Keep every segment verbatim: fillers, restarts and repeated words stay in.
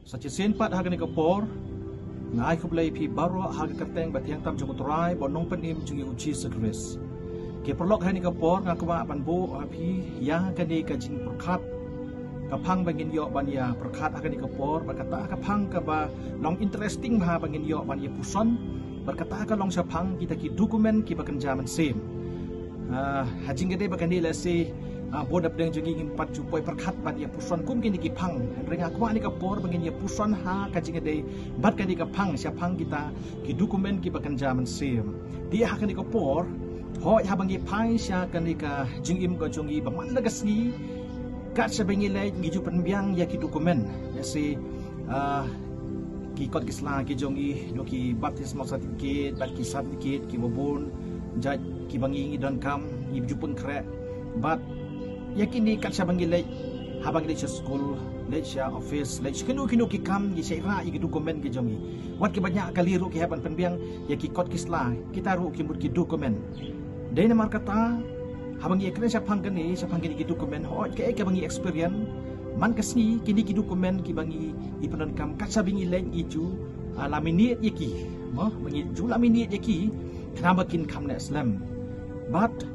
Sa shisien pat ha kane ka por, nga ai khublei phi baroh ha ka kyrteng ba thiang tam jong u Trai bad u Nongpynim jong ngi u Jisu Khrist. Ki paralok, ha kane ka por nga kwah ban buh ha phi ïa kane ka jingpyrkhat, ka phang ba ngin ïoh ban ïa pyrkhat ha kane ka por, bad kata ka phang kaba long interesting bha ba ngin ïoh ban ïa puson, bad kata ka long shaphang kita ki document kiba kynja mynsiem. Ah, ha jingkyrkhu ba kane lehse, ah, bun na pdeng jong ngi ngim pat ju poi pyrkhat ban ïa puson kum kine ki phang. Hynrei nga kwah ha kane ka por ba ngin ïa puson ha ka jingkyrkhu bad kane ka phang, shaphang kita ki document kiba kynja mynsiem. Te ha kane ka por, hooid, haba ngi phai sha kane ka jingim ka jong ngi ba man la ka sngi, kat shaba ngi leit ngi ju pynbiang ïa ki document. Lehse, ah, ki kot ki sla ki jong ngi, ïa ki baptismal certificate, bad ki certificate kiba bun jait kiba ngi ngi donkam, ngi ju pynkhreh. Bad ïa kine kat shaba ngi leit, haba ngi leit sha skul, leit sha office, leit sha kino kino ki kam, ngi shait rah ïa ki document ki jong ngi. Wat kiba ñiah kali ruh ki hap ban pynbiang ïa ki kot ki sla, kita ruh ki mut ki document. Dei namar kata, haba ngi ïa kren shaphang kane, shaphang kine ki document, hooid, kaei kaba ngi experience, man ka sngi kine ki document kiba ngi, ngi pyndonkam, kat shaba ngi leit ngi ju, ah, laminate ïa ki. Mo, ba ngi ju laminate ïa ki, khnang ba kin kham neh slem. Bad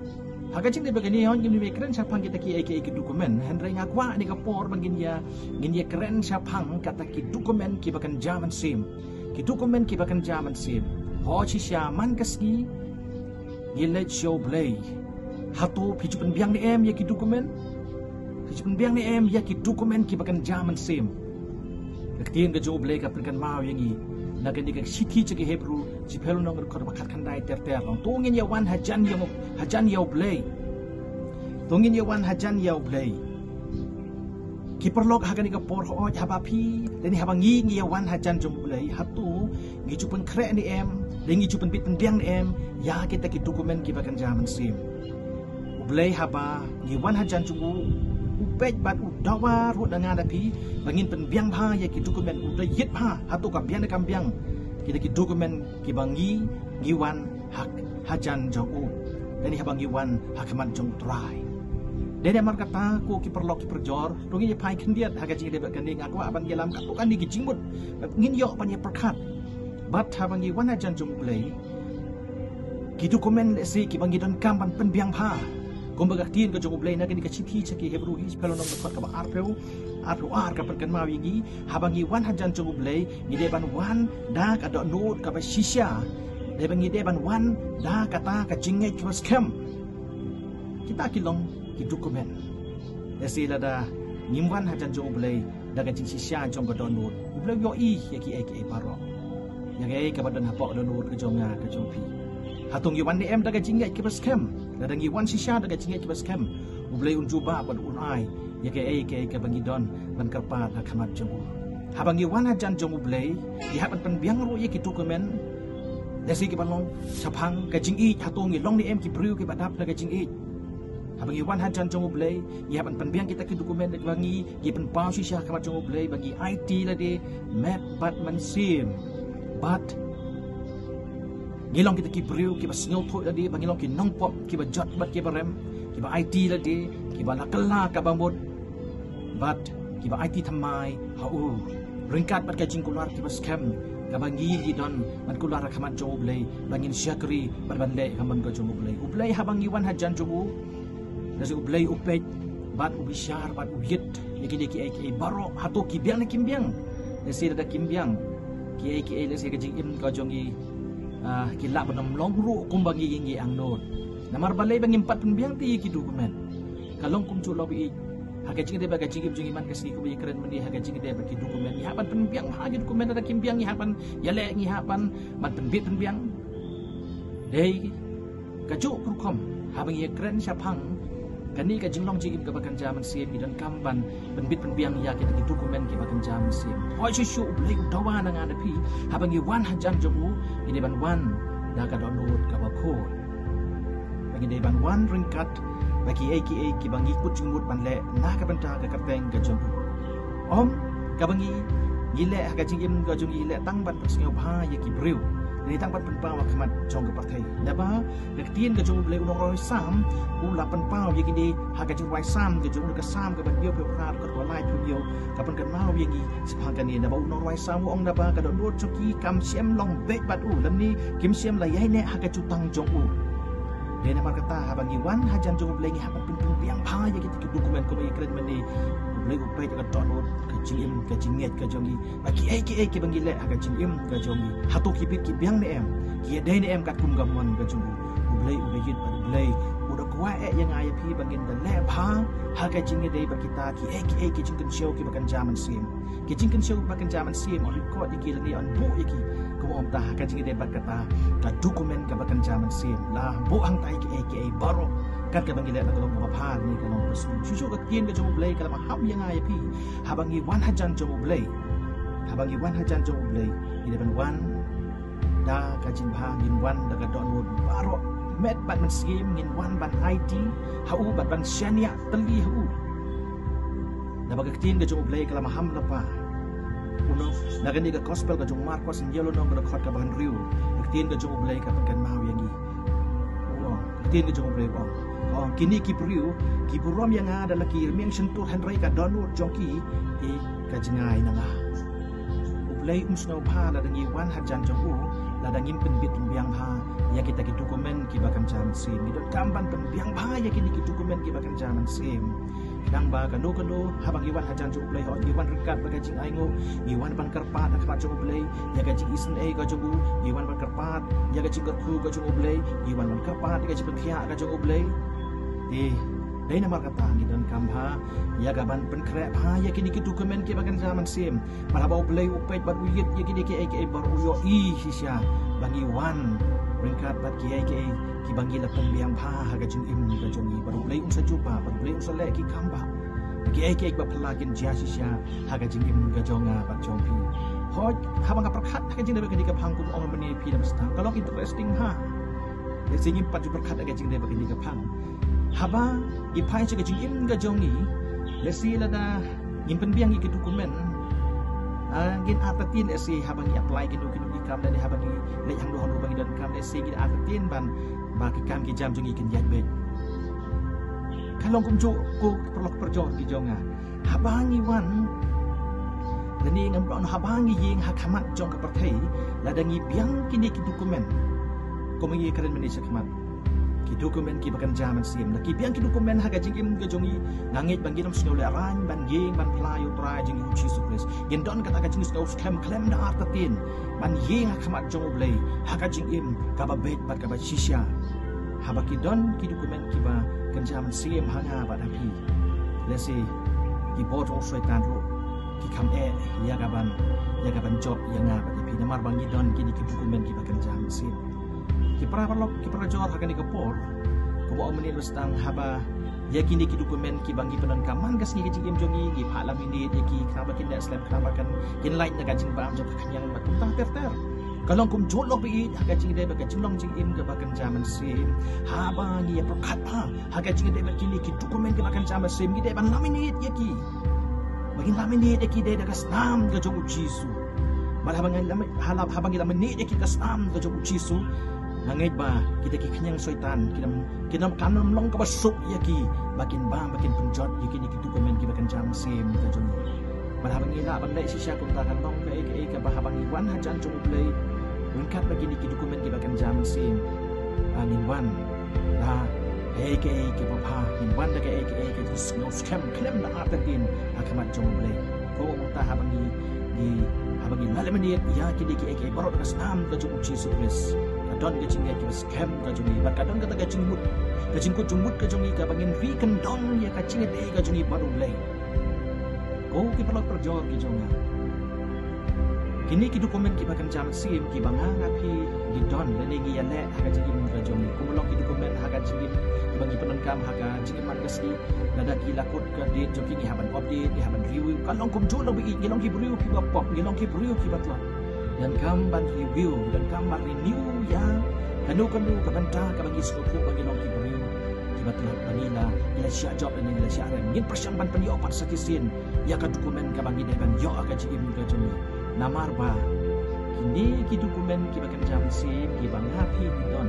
ha ka jingdei ba kane, hooid, ngim dei ban kren shaphang kita kiei kiei ki document. Hynrei nga kwah ha kane ka por ba ngin ïa, ngin ïa kren shaphang kata ki document kiba kynja mynsiem. Ki document kiba kynja mynsiem. Hooid, shisha man ka sngi ngi leit sha U Blei, hato phi ju pynbiang ne em ïa ki document? Phi ju pynbiang ne em ïa ki document kiba kynja mynsiem? Ka ktien ka jong U Blei ka pynkynmaw ïa ngi na kane ka shithi sha ki Hebru, shiphew lynnong, dkhot ba khatkhyndai ter ter. To ngin ïa wan hajan ïa, hajan ïa U Blei. To ngin ïa wan hajan ïa U Blei. Ki paralok, ha kane ka por, hooid, haba phi lane haba ngi ngi ïa wan hajan jong U Blei, hato ngi ju pynkhreh ne em, lane ngi ju pynbit pynbiang ne em ïa kita ki document kiba kynja mynsiem? U Blei, haba ngi wan hajan jong u, u peit bad u dawa ruh na nga na phi ba ngin pynbiang bha ïa ki document. U da ïit bha hato ka biang ne kam biang kita ki document kiba ngi ngi wan ha, hajan jong u, lane haba ngi wan ha khmat jong U Trai. Dei namar kata, ko ki paralok ki parajor, to ngin ïa phai khyndiat ha ka jingdei ba kane. Nga kwah ban ïalam katto katne ki jingmut ba ngin ïoh ban ïa pyrkhat. Bad haba ngi wan hajan jong U Blei, ki document lehse kiba ngi donkam ban pynbiang bha, kumba ka ktien ka jong U Blei na kane ka shithi sha ki Hebru, shiphew lynnong, dkhot kaba arphew, arphew ar, ka pynkynmaw ïa ngi, haba ngi wan hajan jong U Blei, ngi dei ban wan da ka dohnud kaba shisha. Dei ba ngi dei ban wan da kata ka jingngeit kaba skhem. Kita ki long ki document. Lehse lada ngim wan hajan jong U Blei da ka jingshisha jong ka dohnud, U Blei u ïohi ïa kiei kiei baroh, ïa kaei kaba don hapoh dohnud ka jong nga, ka jong phi. Hato ngi wan ne em da ka jingngeit kaba skhem? Lada ngi wan shisha da ka jingngeit kaba skhem, U Blei un jubab bad un ai ïa kaei kaei kaba ngi don ban kyrpad ha khmat jong u. Haba ngi wan hajan jong U Blei, ngi hap ban pynbiang ruh ïa ki document. Lehse kiba long shaphang ka jingïeit, hato ngi long ne em ki briew kiba dap da ka jingïeit? Haba ngi wan hajan jong U Blei, ngi hap ban pynbiang kita ki document ba ngi, ngi pynpaw shisha ha khmat jong U Blei ba ngi aiti lade met bad mynsiem. Bad ngi long kita ki briew kiba sngewthuh lade ba ngi long ki nongpop kiba jot bad kiba rem, kiba aiti lade, kiba la kylla kaba mut, bad kiba aiti thymmai ha u, ryngkat bad ka jingkular kiba skhem kaba ngi ngi don ban kular ha khmat jong U Blei, ba ngin shakri bad ban leh ka mon ka jong U Blei. U Blei, haba ngi wan hajan jong u, lehse U Blei u peit bad u bishar bad u ïit ïa kine kiei kiei baroh, hato ki biang ne kim biang. Lehse lada kim biang, kiei kiei, lehse ka jingim ka jong ngi, ah, ki lah ban ym long ruh kumba ngi ngi angnud. Namar balei? Ba ngim pat pynbiang te ïa ki document. Ka long kumjuh, la ba ïeit, ha ka jingdei ba ka jingim jong ngi man ka sngi, kumba ngi kren mynne, ha ka jingdei ba ki document, ngi hap ban pynbiang ha ki document. Lada kim biang, ngi hap ban ïaleh, ngi hap ban, ban pynbit pynbiang. Dei kajuh ka rukom haba ngi ïa kren shaphang kane ka jinglong jingim kaba kynja mynsiem, ngi donkam ban pynbit pynbiang ïa kita ki document kiba kynja mynsiem. Hooid, shisha U Blei u dawa na nga na phi, haba ngi wan hajan jong u, ngi dei ban wan da ka dohnud kaba khuid. Ba ngi dei ban wan ryngkat bad kiei kiei kiba ngi kut jingmut ban leh na ka bynta ka kyrteng ka jong u. Ym kaba ngi, ngi leh ha ka jingim ka jong ngi, leh tang ban pynsngewbha ïa ki briew, lane tang ban pynpaw ha khmat jong ka pyrthei. Naba ka ktien ka jong U Blei, u nongrwai Salm u la pynpaw ïa kine ha ka jingrwai Salm ka jong u, ka Salm kaba hynñiewphew phra, dkhot kaba Mai pynïoh ka pynkynmaw ïa ngi shaphang kane, naba u nongrwai sam u ong naba ka dohnud jong ki kam shym long beit bad u, lymne kim shym la ïaineh ha ka jutang jong u. Dei namar kata haba ngi wan hajan jong U Blei ngi hap ban pynbiang bha ïa kita ki document kumba ngi kren mynne. U Blei u peit ïa ka dohnud, ka jingim, ka jingngeit ka jong ngi. Ba kiei kiei kiba ngi leh ha ka jingim ka jong ngi, hato ki bit ki biang ne em, ki ïadei ne em katkum ka mon ka jong u. U Blei u da ïeit bad U Blei u da kwah eh ïa nga ïa phi ba ngin da leh bha ha ka jingïadei bad kita kiei kiei ki jingkynshew kiba kynja mynsiem. Ki jingkynshew kiba kynja mynsiem, un record ïa ki lane un buh ïa ki. Kumba ong ta ha ka jingïadei bad kata ka document kaba kynja mynsiem, la buh hangta ïa kiei kiei baroh kat kaba ngi leh, la ka long kaba bha ne ka long kaba sniew. Shuh shuh ka ktien ka jong U Blei ka la maham ïa nga ïa phi. Haba ngi wan hajan jong U Blei, haba ngi wan hajan jong U Blei, ngi dei ban wan da ka jingbha, ngin wan da ka dohnud baroh met bad mynsiem, ngin wan ban aiti ha u bad ban shaniah tylli ha u. Naba ka ktien ka jong U Blei ka la maham lypa. U ong na kane ka gospel ka jong u Markos, ngi ïa la nong ka dkhot kaba hynriew, ka ktien ka jong U Blei ka pynkynmaw ïa ngi. U ong, ka ktien ka jong U Blei u ong, u ong, kine ki briew ki burom ïa nga da la ki rmiang shyntur, hynrei ka dohnud jong ki, ki ka jngai na nga. U Blei um sngewbha lada ngi wan hajan jong u, lada ngim pynbit pynbiang bha ïa kita ki document kiba kynja mynsiem. Ngi donkam ban pynbiang bha ïa kine ki document kiba kynja mynsiem. Khnang ba kano kano haba ngi wan hajan jong U Blei, hooid ngi wan ryngkat bad ka jingainguh, ngi wan ban kyrpad ha khmat jong U Blei ïa ka jingisynei ka jong u, ngi wan ban kyrpad ïa ka jingkyrkhu ka jong U Blei, ngi wan ban kyrpad ïa ka jingpynkhiah ka jong U Blei. Te dei namar kata ngi donkam bha ïa ka ban pynkhreh bha ïa kine ki document kiba kynja mynsiem. Bad haba U Blei u peit bad u ïeit ïa kine kiei kiei baroh, u ïohi shisha ba ngi wan ryngkat bad kiei kiei kiba ngi la pynbiang bha ha ka jingim ka jong ngi. Bad U Blei un sa jubab, bad U Blei un sa leh ki kam bha. Kiei kiei ba phylla kin jia shisha ha ka jingim ka jong nga bad jong phi. Hooid, haba nga pyrkhat ha ka jingdei bad kane ka phang, kum ong mynne phi da ba stang, ka long interesting ha. Lehse ngim pat ju pyrkhat ha ka jingdei bad kane ka phang. Haba ngi phai sha ka jingim ka jong ngi, lehse lada ngim pynbiang ïa ki document, ah, ngin artatien lehse haba ngi apply kino kino ki kam, lane haba ngi leit hangno hangno ba ngi donkam, lehse ngin artatien ban ba ki kam ki jam jong ngi kin ïaid beit. Ka long kumjuh ko paralok parajor ki jong nga. Haba ngi wan, lane ngam don, haba ngi ïeng ha khmat jong ka pyrthei, lada ngi biang kine ki document, kumba ngi kren mynne sha khmat, ki document kiba kynja mynsiem, lada ngi biang ki document ha ka jingim ka jong ngi, nga ngeit ba ngin ym sngew lehraiñ ban ïeng ban phla ïa U Trai jong ngi U Jisu Khrist. Ngin don kata ka jingsngew skhem khlem da artatien ban ïeng ha khmat jong U Blei ha ka jingim kaba beit bad kaba shisha. Haba ki don ki document kiba kynja mynsiem ha nga bad ha phi, lehse ki bor jong u Soitan ruh ki kham eh ïa ka ban, ïa ka ban jop ïa nga bad ïa phi, namar ba ngi don kine ki document kiba kynja mynsiem. Ki para paralok, ki parajor, ha kane ka por, kumba ong mynne ba stang, haba ïa kine ki document kiba ngi pyndonkam man ka sngi ka jingim jong ngi, ngi phah laminate ïa ki khnang ba kin neh slem, khnang ba kan, kin lait na ka jingbam jong ka khñiang bad kumta ter ter. Ka long kumjuh lok ba ïeit ha ka jingdei bad ka jinglong jingim kaba kynja mynsiem. Haba ngi ïa pyrkhat bha ha ka jingdei bad kine ki document kiba kynja mynsiem, ngi dei ban laminate ïa ki. Ba ngin laminate ïa ki dei da ka snam ka jong U Jisu. Bad haba ngi lami-, haba, haba ngi laminate ïa ki da ka snam ka jong U Jisu, nga ngeit ba kita ki khñiang Soitan kin ym, kin ym, kan ym long kaba suk ïa ki ba kin bam, ba kin pynjot ïa kine ki document kiba kynja mynsiem ka jong ngi. Bad haba ngi lah ban leh shisha kumta, kan long kaei kaei kaba, haba ngi wan hajan jong U Blei ryngkat bad kine ki document kiba kynja mynsiem, ngin wan da kaei kaei kaba bha, ngin wan da kaei kaei ka jingsngew skhem khlem da artatien ha khmat jong U Blei. Kumta haba ngi, ngi, haba ngi la laminate ïa kine kiei kiei baroh da ka snam ka jong U Jisu Khrist, ka don ka jingngeit kaba skhem ka jong ngi, bad ka don kata ka jingmut, ka jingkut jingmut ka jong ngi, kaba ngin ri kyndong ïa ka jingïadei ka jong ngi bad U Blei. Ko ki paralok parajor ki jong nga, kine ki document kiba kynja mynsiem kiba nga, nga phi ngi don lane ngi ïaleh ha ka jingim ka jong ngi, kumba long ki document ha ka jingim kiba ngi pyndonkam ha ka jingim man ka sngi, lada ki la kut ka date jong ki, ngi hap ban update, ngi hap ban review. Ka long kumjuh lok ba ïeit, ngi long ki briew kiba pop, ngi long ki briew kiba tlot. Donkam ban review, donkam ban renew ïa kano kano ka bynta kaba ngi sngewthuh ba ngi long ki briew kiba tlot, ba ngi la, ngi la shah jop lane ngi la shah rem. Ngin pyrshang ban pynïoh pat sa shisien ïa ka document kaba ngi dei ban ïoh ha ka jingim ka jong ngi. Namar ba kine ki document kiba kynja mynsiem kiba nga phi ngi don,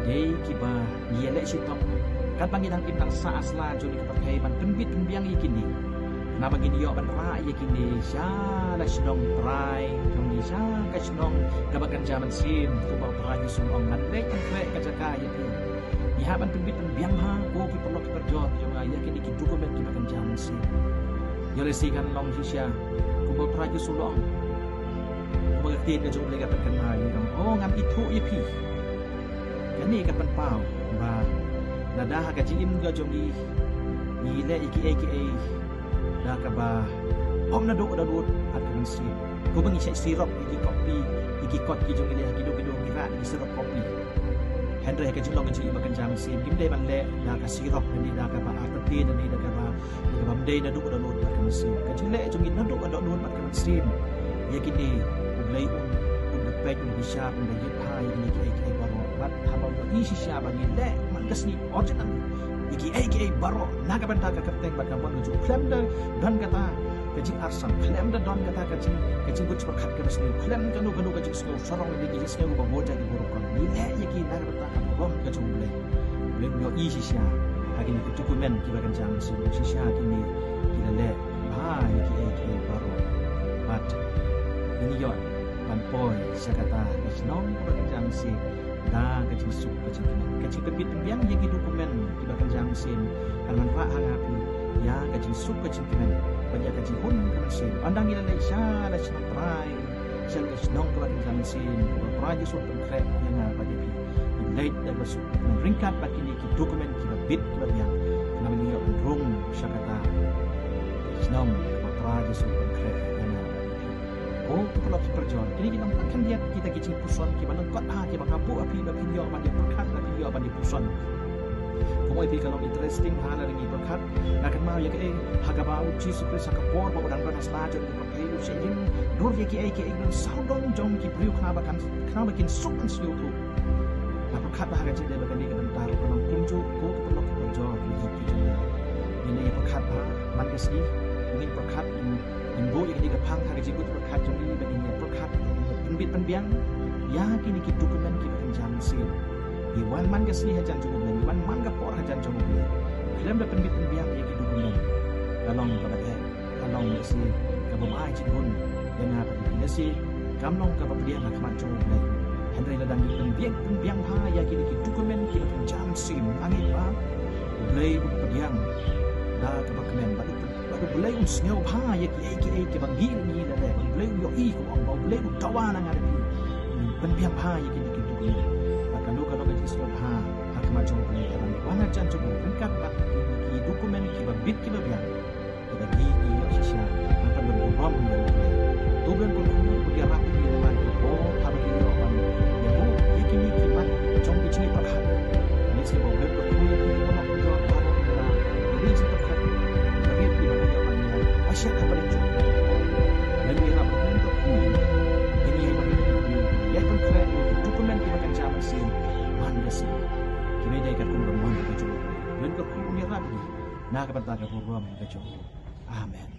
dei kiba ngi ïaleh shitom katba ngi dang im dang sah ha sla jong kane ka pyrthei ban pynbit pynbiang ïa kine. Namar ngin ïoh ban rah ïa kine sha la shnong trai jong ngi, sha ka shnong kaba kynja mynsiem, kumba u Trai Jisu u ong, ngan leit ban khreh ka jaka ïa phi. Ngi hap ban pynbit pynbiang ha, ko ki paralok ki parajor jong nga, ïa kine ki document kiba kynja mynsiem. Ïoh lehse kan long shisha kumba u Trai Jisu u ong, kumba ka ktien ka jong U Blei ka pynkynmaw ïa ngi, ong, ngan ithuh ïa phi. Kane ka pynpaw ba lada ha ka jingim ka jong ngi ngi leh ïa kiei kiei da kaba ym naduh da nud bad ka mynsiem, kumba ngi shait sirok ïa ki kopi, ïa ki kot ki jong ngi leh ha kino kino, ngi rah ïa ki sirok kopi. Hynrei ha ka jinglong ka jingim ba kynja mynsiem, ngim dei ban leh da ka sirok ne da kaba artatien ne da kaba, da kaba ym dei naduh da nud bad ka mynsiem. Ka jingleh jong ngi naduh da nud bad ka mynsiem ïa kine, U Blei un, un da peit, un da bishar, un da ïeit bha ïa kine kiei kiei baroh. Bad haba u ïohi shisha ba ngi leh man ka sngi original ïa kiei kiei baroh na ka bynta ka kyrteng bad ka mon ka jong u, khlem da don kata ka jingarsap, khlem da don kata ka jing, ka jingbuit pyrkhat kaba sniew, khlem kano kano ka jingsngew sarong ne ka jingsngew kaba bor ïa ki burom, ngi leh ïa ki na ka bynta ka burom ka jong U Blei. U Blei un ïohi shisha ha kine ki document kiba kynja mynsiem, shisha kine ki la leh bha ïa kiei kiei baroh. Bad ngin ïoh ban poi sha kata ka shnong kaba kynja mynsiem da ka jingsuk ka jingkmen. Ka jingpynbit pynbiang ïa ki document kiba kynja mynsiem kan wanrah ha nga phi ïa ka jingsuk ka jingkmen bad ïa ka jinghun ka mynsiem. Ynda ngi la leit sha la shnong trai, sha la shnong kaba kynja mynsiem, kaba u Trai Jisu u pynkhreh ïa nga bad ïa phi, ngi leit da kaba suk, ryngkat bad kine ki document kiba bit kiba biang, namar ngi ïoh ban rung sha kata ka shnong kaba u Trai Jisu u pynkhreh ïa nga bad ïa phi. Ko ki paralok ki parajor, kine ki long pat khyndiat kita ki jingpuson kiba lyngkot bha kiba nga buh ha phi ba phin ïoh ban ïa pyrkhat, ba phin ïoh ban ïa puson. Kumno ïa phi ka long interesting ha, lada ngi pyrkhat, nga kynmaw ïa kaei ha kaba u Jisu Khrist ha ka por ba u dang don ha sla jong ngi, u shait lyndur ïa kiei kiei ki don sawdong jong ki briew khnang ba kan, khnang ba kin suk ban sngewthuh. Nga pyrkhat ba ha ka jingdei ba kane ka bynta ruh ka long kumjuh, ko ki paralok ki parajor, ki jong nga. Ngin ïa pyrkhat ba man ka sngi ngin pyrkhat, ngin, ngin buh ïa kane ka phang ha ka jingbuit pyrkhat jong ngi, ba ngin ïa pyrkhat, ngin ïa pynbit pynbiang ïa kine ki document kiba kynja mynsiem. Ngi wan man ka sngi hajan jong U Blei, ngi wan man ka por hajan jong U Blei, khlem da pynbit pynbiang ïa ki document, ka long kaba eh, ka long lehse kaba ym ai jinghun ïa nga bad ïa phi, lehse kam long kaba pdiang ha khmat jong U Blei. Hynrei lada ngi pynbiang, pynbiang bha ïa kine ki document kiba kynja mynsiem, nga ngeit ba U Blei un pdiang da kaba kmen, bad U, bad U Blei un sngew bha ïa kiei kiei kiba ngi, ngi la leh. Bad U Blei un ïohi, kumba ong ba U Blei u dawa na nga bad phi, ngin pynbiang bha ïa kine ki document. Bad kano kano ka jingsngewbha ha khmat jong U Blei haba ngi wan hajan jong u ryngkat bad kine ki document kiba bit kiba biang. Kaba ngi ïoh shisha, ngan pynbeit burom ïa U Blei. To U Blei un kyrkhu un ïarap ïa ngi namar ki por haba ngi ïoh ban ïa buh ïa kine ki mat jong ki jingpyrkhat. Lehse ba U Blei un kyrkhu ïa kine ki paralok ki parajor baroh, ïa kine ki jingpyrkhat, ka rit kiba ngi ïoh ban ïa, ba shet hapdeng jong ki. Lehse ïarap, U Blei un kyrkhu ïa kine, ïa ban ïa, ïa ban kren ïa ki document kiba kynja mynsiem man ka sngi. Kine dei katkum ka mon ka jong U Blei. U Blei un kyrkhu un ïarap ïa ngi na ka bynta ka burom ka jong U. Amen.